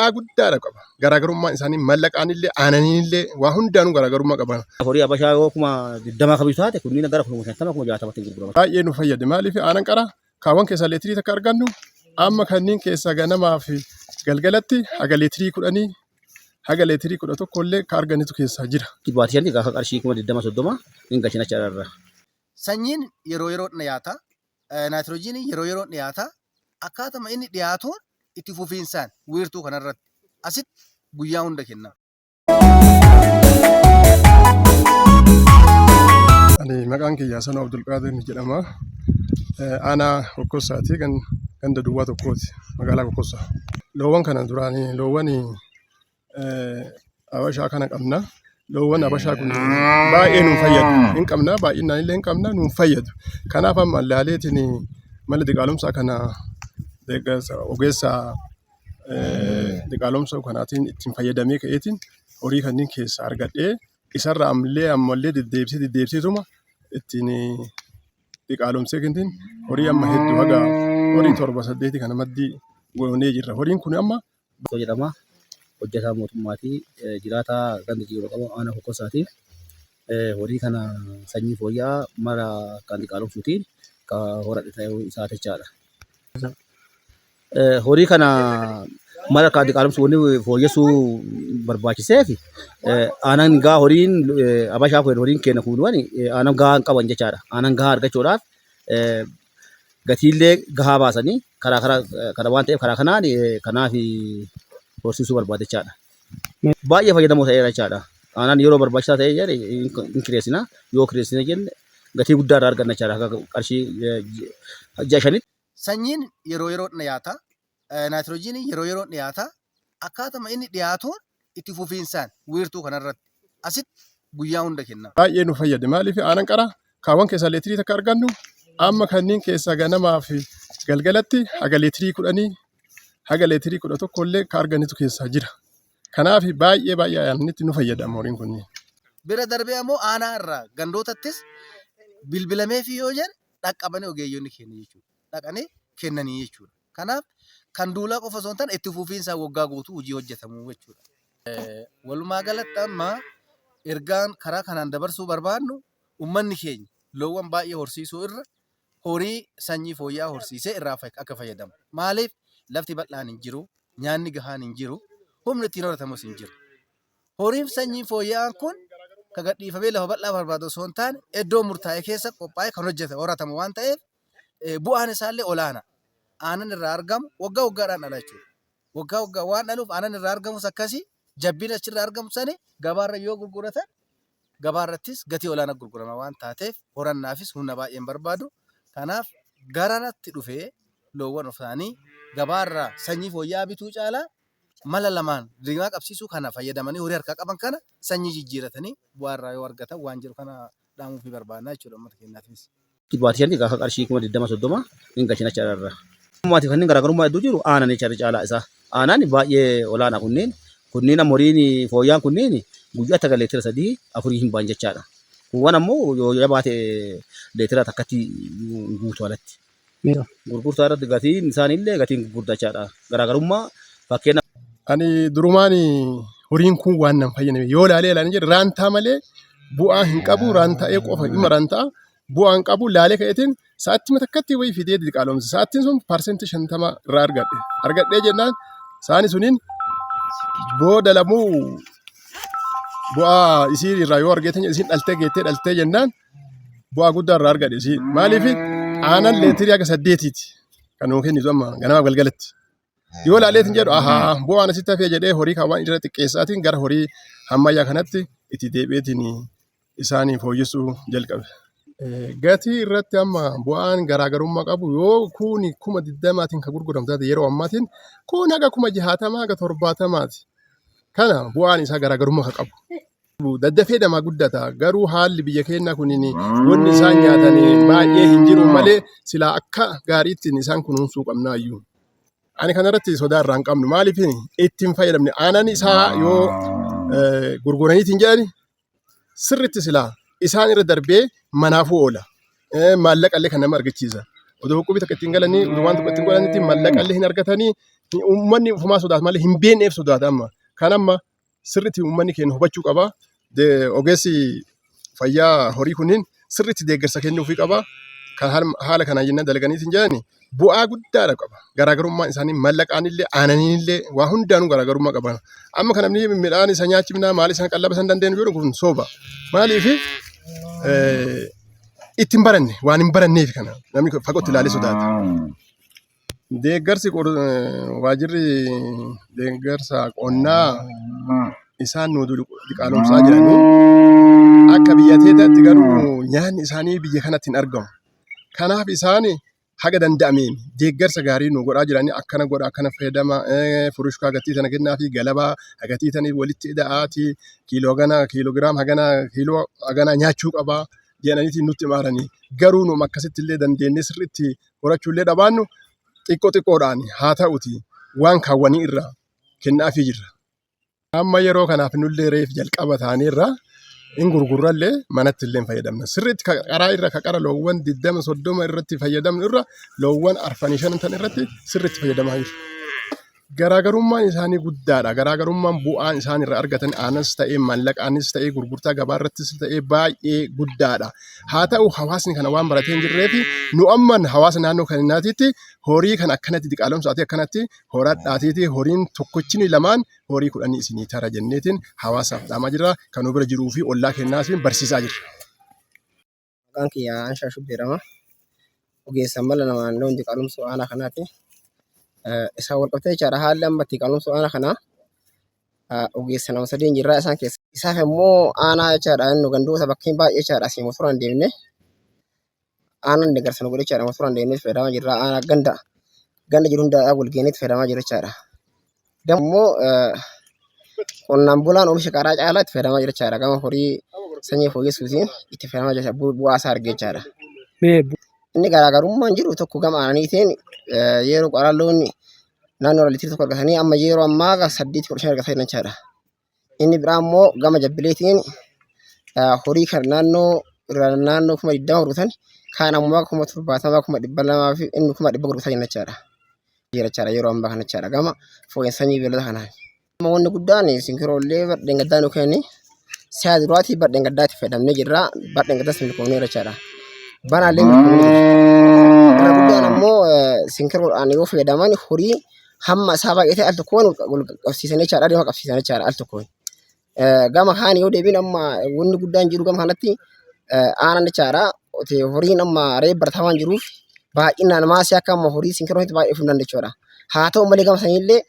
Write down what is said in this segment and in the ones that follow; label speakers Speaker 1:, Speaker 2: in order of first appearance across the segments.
Speaker 1: Bu'aa guddaadha qaba. Garaagarummaan isaanii mallaqaanillee aananiinillee waa hundaanuu garaagarummaa qaba.
Speaker 2: Horii Habashaa yoo 20,000 kabitu taate kunniin gara 50,000 60,000tti gurgurama.
Speaker 1: Baay'ee nu fayyade. Maaliif aanan qara kaawwan keessaa leetirii takka argannu amma kanneen keessaa ganamaa fi galgalatti haga leetirii 10 haga leetirii 11 illee ka arganitu keessaa jira.
Speaker 2: Baatii shanitti gaafa qarshii 20,000 30 hin galchina jechaadha irraa.
Speaker 3: Sanyiin yeroo yeroon dhiyaata. Naayitiroojiiniin yeroo yeroon dhiyaata. Akkaatuma inni dhiyaatuun itti fufiinsaan wiirtuu kanarratti asitti guyyaa hunda kennama.
Speaker 1: Ani maqaan kiyya Hasanuu Abdulqaadir jedhama. Aanaa Kokkossaati ganda duwwaa tokkooti magaalaa Kokkossaa. Loowwan kana duraan loowwan Habashaa kana qabna. Loowwan Habashaa kun baay'ee nuun fayyadu. Hin qabna baay'inaan illee hin qabna nuun fayyadu. Kanaaf amma laaleetiin mala diqaalomsaa kana deeggarsa ogeessa diqaalomsa kanaatiin ittiin fayyadamee ka'eetiin horii kanneen keessaa argadhee isarraa ammallee ammallee deddeebisee deddeebiseetuma ittiin diqaalomsee kentiin horii amma hedduu haga horii torba saddeeti kana maddii goonee jirra. Horiin kun amma
Speaker 2: Tokko jedhama. Hojjetaa mootummaati. Jiraataa ganda Jiiroo qaba aanaa Kokkossaati. Horii kana sanyii fooyya'aa mala kan diqaalomsuutiin kan horadhe ta'uu isaa jechaadha. Horii kana mala kan diqaalomsuu wanni fooyyessuu barbaachiseef aanan gahaa horiin Habashaa kun horiin keenya kunuun aanan gahaa hin qaban jechaadha. Aanan gahaa argachuudhaaf gatiillee gahaa baasanii karaa karaa kana waan ta'eef karaa kanaan kanaaf horsiisuu barbaada jechaadha. Baay'ee fayyadamoo ta'eera jechaadha. Aanaan yeroo barbaachisaa ta'e jedhe hin kireessina. Yoo kireessine jenne gatii guddaa irraa arganna jechaadha. Akka qarshii ji'a shanitti.
Speaker 3: Sanyiin yeroo yeroon dhiyaata. Naayitiroojiiniin yeroo yeroon dhiyaata. Akkaatuma inni dhiyaatuun itti fufiinsaan wiirtuu kanarratti asitti guyyaa hunda kennama.
Speaker 1: Baay'ee nu fayyade. Maaliif aanan qara kaawwan keessaa leetirii takka argannu amma kanneen keessaa ganamaa fi galgalatti haga leetirii 10 haga leetirii 11 illee ka arganitu keessaa jira. Kanaaf baay'ee baay'ee aananitti nu fayyada amma horiin kunniin.
Speaker 3: Bira darbee ammoo aanaa irraa gandootattis bilbilameefii yoo jedhe dhaqqabanii ogeeyyonni keenya jechuudha. Dhaqanii kennanii jechuudha. Kanaaf kan duulaa qofa osoo hin taane itti fufiinsaan waggaa guutuu hojii hojjetamu jechuudha. Walumaa galatti amma ergaan karaa kanaan dabarsuu barbaannu ummanni keenya loowwan baay'ee horsiisuu irra horii sanyii fooyya'aa horsiisee irraa akka fayyadamu. Maaliif lafti bal'aan hin jiru, nyaanni gahaan hin jiru, humni ittiin horatamus hin jiru. Horiin sanyii fooyya'aan kun kan gadhiifamee lafa bal'aa barbaadu osoo hin taane iddoo murtaa'e keessa qophaa'ee kan hojjeta horatamu waan ta'eef bu'aan isaallee olaana. Aannan irraa argamu waggaa waggaadhaan dhala jechuudha. Waggaa waggaa waan dhaluuf aannan irraa argamus akkasii jabbiin achirraa argamu sani gabaarra yoo gurguratan gabaarrattis gatii olaanaa gurgurama waan taateef horannaafis humna baay'ee hin barbaadu. Kanaaf garanatti dhufee loowwan ofaanii gabaarraa sanyii fooyya'aa bituu caalaa mala lamaan rimaa qabsiisuu kana fayyadamanii horii harkaa qaban kana sanyii jijjiiratanii bu'aa irraa yoo argatan waan jedhu kana dhaamuufii barbaadna jechuudha uummata keenyaafis.
Speaker 2: Baatii shanitti gaafa qarshii 20,000 30 hin galchina jechaadha irraa. Maatii kanneen garaagarummaa hedduu jiru aanan jechaadha caalaa isaa. Aanaan baay'ee olaanaa kunneen kunneen ammoo horiin fooyyaan kunneen guyyaatti haga leetira sadii afurii hin ba'an jechaadha. Kuuwwan ammoo yoo jabaate leetira takkatti guutu alatti. Gurgurtaa irratti gatiin isaaniillee gatiin gurgurtachaadha. Garaagarummaa fakkeenya.
Speaker 1: Ani durumaan horiin kun waan nan fayyadame yoo laalee ilaalee jedhe raantaa malee bu'aa hin qabu raantaa'ee qofa dhimma raantaa bu'aa hin qabu laalee ka'eetiin sa'aatti takkatti wayii fidee diqaalomse sa'aattiin sun 50% irraa argadhe argadhee jennaan sa'aani suniin booda lamuu bu'aa isii irraa yoo argeetiin isiin dhaltee geettee dhaltee jennaan bu'aa guddaa irraa argadhe isii maaliif aanan leetirii haga saddeetiiti kan nuu kennitu amma ganamaaf galgalatti. Yoo ilaaleetiin jedhu ahaa bu'aan asitti hafee jedhee horii kan waan irra xiqqeessaatiin gara horii ammayyaa kanatti itti deebi'eetiin isaanii fooyyessuu jalqabe. Gatii irratti amma bu'aan garaagarummaa qabu yoo kuuni 20,000n kan gurguramu taate yeroo ammaatiin kun haga 60,000 haga 70,000ti. Kana bu'aan isaa garaagarummaa kan qabu. Daddafee namaa guddata garuu haalli biyya keenyaa kunin wanni isaan nyaatan baay'ee hin jiru malee silaa akka gaariitti isaan kunuunsuu qabnaayyuu. Ani kanarratti sodaa irraa hin qabnu maaliif itti hin fayyadamne aanan isaa yoo gurguraniitiin jedhani sirriitti silaa isaan irra darbee manaafuu oola. Maallaqa illee kan nama argachiisa. Odoo huqubii takka ittiin galanii odoo waan tokko ittiin godhanitti maallaqa illee hin argatanii. Uummanni ofumaa sodaata malee hin beekneef sodaata amma. Kan amma sirriitti uummanni keenya hubachuu qaba. Ogeessi fayyaa horii kunniin sirriitti deeggarsa kennuufii qaba. Kan haala kanaan jennaan dalaganiitiin jedhani bu'aa guddaadha qaba. Garaagarummaan isaanii mallaqaanillee aananiinillee waa hundaanuu garaagarummaa qaba. Amma kan namni midhaan isa nyaachifnaa maal isaan qallaba isaan dandeenyu jedhu kun soba. Maaliif itti hin baranne waan hin baranneef kana namni fagootti ilaalee sodaata. Deeggarsi waajirri deeggarsa qonnaa isaan nu diqaalomsaa jiranii akka biyya teetaatti garuu nyaanni isaanii biyya kanatti hin argamu. Kanaaf isaan haga danda'ameen deeggarsa gaarii nu godhaa jiranii akkana godha akkana fayyadama furushkaa gatii tana kennaa fi galabaa gatii tanii walitti ida'aati kiiloo hagana kiiloogiraam hagana kiiloo hagana nyaachuu qaba jedhaniitiin nutti himaaranii garuu nu akkasitti illee dandeenyee sirriitti horachuu illee dhabaannu xiqqoo xiqqoodhaan haa ta'uti waan kaawwanii irraa kennaafii jirra. Amma yeroo kanaaf nullee reef jalqaba taaneerra hin gurgurrallee manatti illee hin fayyadamna. Sirriitti ka qaraa irra ka qara loowwan 20 30 irratti fayyadamnu irra loowwan arfanii shanan irratti sirriitti fayyadamaa jirra. Garaagarummaan isaanii guddaadha. Garaagarummaan bu'aan isaan irraa argatan aanas ta'ee mallaqaanis ta'ee gurgurtaa gabaa irrattis ta'ee baay'ee guddaadha. Haa ta'u hawaasni kana waan baratee hin jirreef nu amman hawaasa naannoo kanaatitti horii kan akkanatti diqaalomsaatii akkanatti horadhaatiiti horiin tokkochini lamaan horii kudhanii isinii tara jenneetiin hawaasaaf dhaamaa jirra. Kan nu bira jiruu fi ollaa kennaas barsiisaa jirra.
Speaker 4: Maqaan kiyya Anshaa Shubbee jedhama. Ogeessa mala namaan loon diqaalomsuu aanaa kanaati. Isaan wal qabtee jechaadha haalli amma itti diqaalomsuu aanaa kanaa ogeessa nama sadiin jirra isaan keessa. Isaaf immoo aanaa jechaadha inni gandoota bakkeen baay'ee jechaadha asii motoraan deemne aanaan deeggarsa nu godhe jechaadha motoraan deemnee fayyadamaa jirra aanaa ganda ganda jiru hunda wal geenyetti fayyadamaa jirra jechaadha. Gama immoo qonnaan bulaan oomisha qaaraa caalaa itti fayyadamaa jira jechaadha. Gama horii sanyii fooyyessuutiin itti fayyadamaa jira bu'aa isaa argee jechaadha. Inni garaagarummaan jiru tokko gama aananiitiin yeroo qaraa loon naannoo liitira tokko argatanii amma yeroo ammaa 8 15 argataa jiran jechaadha. Inni biraa immoo gama jabbileetiin horii kan naannoo irraa naannoo 20,000 gurgurtan kaan ammoo 70,000 200,000 fi inni 100,000 gurgurtaa jiran jechaadha. Jira jechaadha yeroo ammaa kana jechaadha gama fooyya'insa sanyii beellada kanaan. Amma wanni guddaan sinkiroollee bardheengaddaa nu kenni si'a duraatii bardheengaddaatti fayyadamnee jirra bardheengaddaas milkoomneera jechaadha. Banaallee milkoomnee jirra. Irra guddaan ammoo sinkiroodhaan yoo fayyadaman horii hamma isaa baay'atee al tokkoon wal qabsiisanii jechaadha adeema qabsiisan jechaadha al tokkoon. Gama kaan yoo deebiin amma wanni guddaan jiru gama kanatti aanan jechaadha. Horiin amma reef barataa waan jiruuf baay'inaan maasii akka amma horii sinkiroonitti baay'ee hin danda'u jechuudha. Haa ta'u malee gama saniillee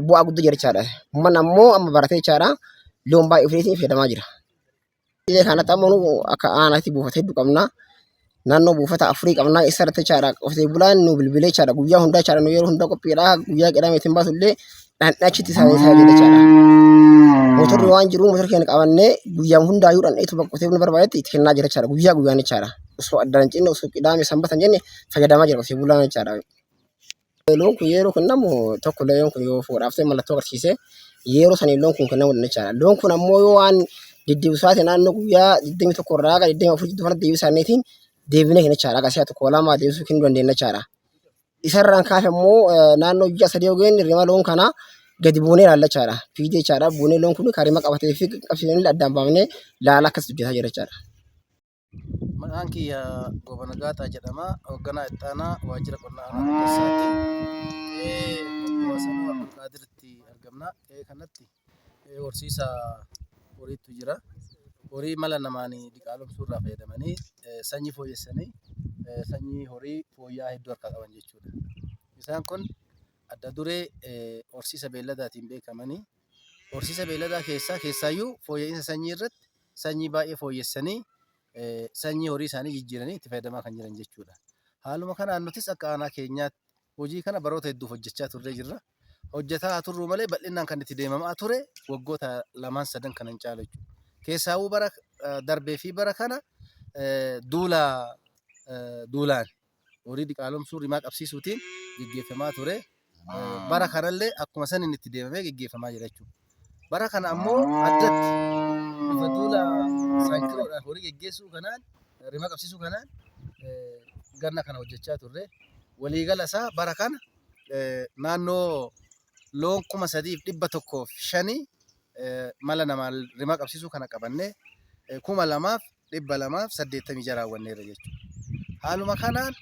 Speaker 4: bu'aa guddaa jira jechaadha. Uummanni ammoo amma baratee jechaadha loon baay'ee ofiitiin fayyadamaa jira. Biyya kanatti amma nu akka aanaatti buufata hedduu qabna. Naannoo buufata afurii qabna. Isa irratti jechaadha qotee bulaan nu bilbilee jechaadha guyyaa hundaa jechaadha nu yeroo hundaa qophiidha. Guyyaa qidhaame ittiin baasu illee dhandhachitti isaa isaa jedha jechaadha. Motorri waan jiru motora keenya qabannee guyyaa hundaayyuu dhandheetu bakka qotee bulaan barbaadetti itti kennaa jira jechaadha guyyaa guyyaan jechaadha. Osoo addaan hin cinne osoo qidhaame sanbata hin jenne fayyadamaa jira qotee bulaan jechaadha. Loon kun yeroo kennamu tokko loon kun yoo fuudhaaf ta'e mallattoo agarsiise yeroo sanii loon kun kennamuu danda'a jechaadha. Loon kun ammoo yoo waan deddeebisaati naannoo guyyaa 21 irraa haga 24 jidduu kanatti deebisaaniitiin deebinee kenna jechaadha. Haga si'a tokko lama deebisuu kennuu dandeenya jechaadha. Isarraan kaase immoo naannoo ji'a sadii yoo geenye rima loon kanaa gadi buunee ilaalla jechaadha. Fiidee jechaadha. Buunee loon kun kan rima qabatee fi qabsiisanii addaan baafnee laala akkas hojjetaa jira jechaadha.
Speaker 3: Maqaan kiyya Goobana Gaaxaa jedhama. Hoogganaa itti aanaa waajjira qonnaa aanaa Kokkossaatti. Qe'ee obbo Hasanuu Abdulqaadiritti argamna. Qe'ee kanatti qe'ee horsiisa horiitu jira. Horii mala namaan diqaalomsuu irraa fayyadamanii sanyii fooyyessanii sanyii horii fooyya'aa hedduu harkaa qaban jechuudha. Isaan kun adda duree horsiisa beelladaatiin beekamanii horsiisa beelladaa keessaa keessaayyuu fooyya'insa sanyii irratti sanyii baay'ee fooyyessanii sanyii horii isaanii jijjiiranii itti fayyadamaa kan jiran jechuudha. Haaluma kanaan nutis akka aanaa keenyaatti hojii kana baroota hedduuf hojjechaa turree jirra. Hojjetaa haa turru malee bal'inaan kan itti deemamaa ture waggoota lamaan sadan kan hin caalu jechuudha. Keessaawuu bara darbee fi bara kana duula duulaan horii diqaalomsuu rimaa qabsiisuutiin geggeeffamaa ture. Bara kanallee akkuma saniin itti deemamee geggeeffamaa jira jechuudha. Bara kana ammoo addatti bifa duula saankiroodhaan horii geggeessuu kanaan rima qabsiisuu kanaan ganna kana hojjechaa turre. Waliigala isaa bara kana naannoo loon 3,105 mala namaan rimaa qabsiisuu kana qabannee 2,286 raawwanneerra jechuudha. Haaluma kanaan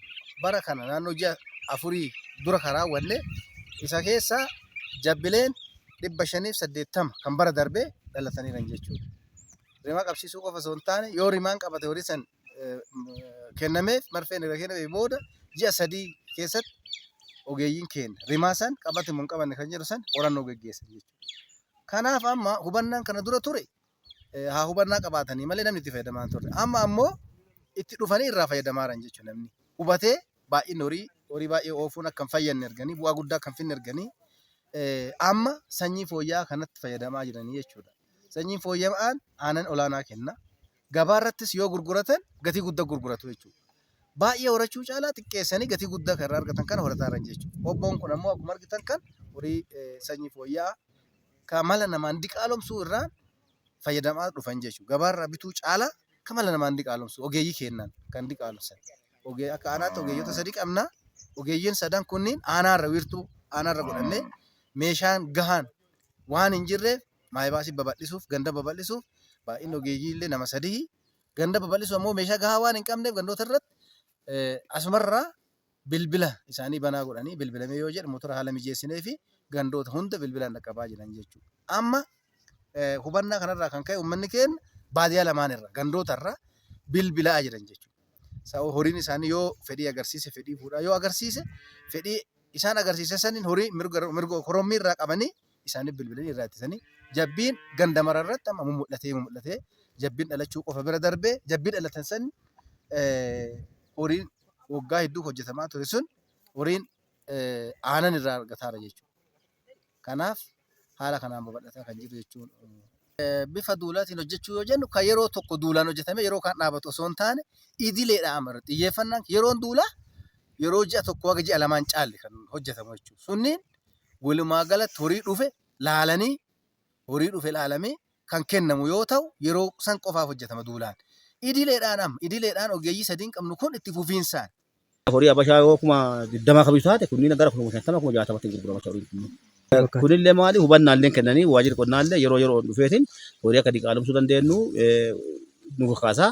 Speaker 3: bara kana naannoo ji'a afurii dura kan raawwanne isa keessaa jabbileen 580 kan bara darbee dhalataniiran jechuudha. Rimaa qabsiisuu qofa osoo hin taane yoo rimaan qabate horii san kennameef marfeen irra kenname booda ji'a 3 keessatti ogeeyyiin keenya rimaa san qabate moo hin qabanne kan jedhu san qorannoo geggeessan jechuudha. Kanaaf amma hubannaan kana dura ture haa hubannaa qabaatanii malee namni itti fayyadamaa hin turre. Amma ammoo itti dhufanii irraa fayyadamaa jiran jechuudha namni. Hubatee baay'inni horii horii baay'ee oofuun akka hin fayyadne arganii bu'aa guddaa akka hin finne arganii amma sanyii fooyya'aa kanatti fayyadamaa jiranii jechuudha. Sanyiin fooyya'aan aanan olaanaa kenna. Gabaa irrattis yoo gurguratan gatii guddaa gurguratu jechuudha. Baay'ee horachuu caalaa xiqqeessanii gatii guddaa kan irraa argatan kana horataa jiran jechuudha. Obboon kun ammoo akkuma argitan kan horii sanyii fooyya'aa kan mala namaan diqaalomsuu irraa fayyadamaa dhufan jechuudha. Gabaarraa bituu caalaa kan mala namaan diqaalomsu ogeeyyii kennan kan diqaalomsan. Akka aanaatti ogeeyyota 3 qabna. Ogeeyyiin sadan kunniin aanaarra wiirtuu aanaarra godhannee meeshaan gahaan waan hin jirreef maayibaasii babal'isuuf ganda babal'isuuf baay'inni ogeeyyii illee nama 3 ganda babal'isuuf ammoo meeshaa gahaa waan hin qabneef gandoota irratti asumarraa bilbila isaanii banaa godhanii bilbilamee yoo jedhu motora haala mijeessinee fi gandoota hunda bilbilaan dhaqqabaa jiran jechuudha. Amma hubannaa kanarraa kan ka'e uummanni keenya baadiyyaa lamaan irra gandoota irra bilbilaa jiran jechuudha. Sababa horiin isaanii yoo fedhii agarsiise fedhii fuudhaa yoo agarsiise fedhii isaan agarsiise saniin horii mirga korommii irraa qabanii isaanii bilbilanii irraa ittisanii jabbiin ganda mara irratti amma mumul'atee mumul'atee jabbiin dhalachuu qofa bira darbee jabbii dhalatan san horiin waggaa hedduu hojjetamaa ture sun horiin aanan irraa argataara jechuudha. Kanaaf haala kanaan babal'ataa kan jiru jechuun. Bifa duulaatiin hojjechuu yoo jennu kan yeroo tokko duulaan hojjetamee yeroo kaan dhaabatu osoo hin taane idileedha amma irratti xiyyeeffannaan yeroon duulaa yeroo ji'a tokko haga ji'a lamaan caalle kan hojjetamu jechuudha. Sunniin walumaa galatti horii dhufe laalanii horii dhufe laalamee kan kennamu yoo ta'u yeroo san qofaaf hojjetama duulaan. Idileedhaan amma idileedhaan ogeeyyii sadiin qabnu kun itti fufiinsaan.
Speaker 2: Horii Habashaa yoo 20,000 kabitu taate kunniin gara 50,000 60,000tti gurgurama jechuudha horiin kunniin. Kunillee maali hubannaallee kennanii waajjirri qonnaallee yeroo yeroon dhufeetiin horii akka diqaalomsuu dandeenyu nu kakaasa.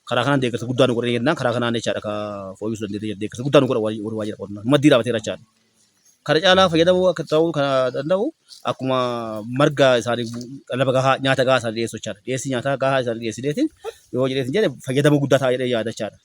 Speaker 2: Karaa kanaan deeggarsa guddaa nu godhanii jennaan karaa kanaan jechaadha ka fooyyessuu dandeenya deeggarsa guddaa nu godha warri waajjira qonnaa maddii dhaabateera jechaadha. Kana caalaa fayyadamuu akka ta'uu kan danda'u akkuma marga isaanii qallaba gahaa nyaata gahaa isaanii dhiyeessuu jechaadha. Dhiyeessii nyaataa gahaa isaanii dhiyeessineetiin yoo jedheetiin jedhe fayyadamuu guddaa ta'a jedhee yaada jechaadha.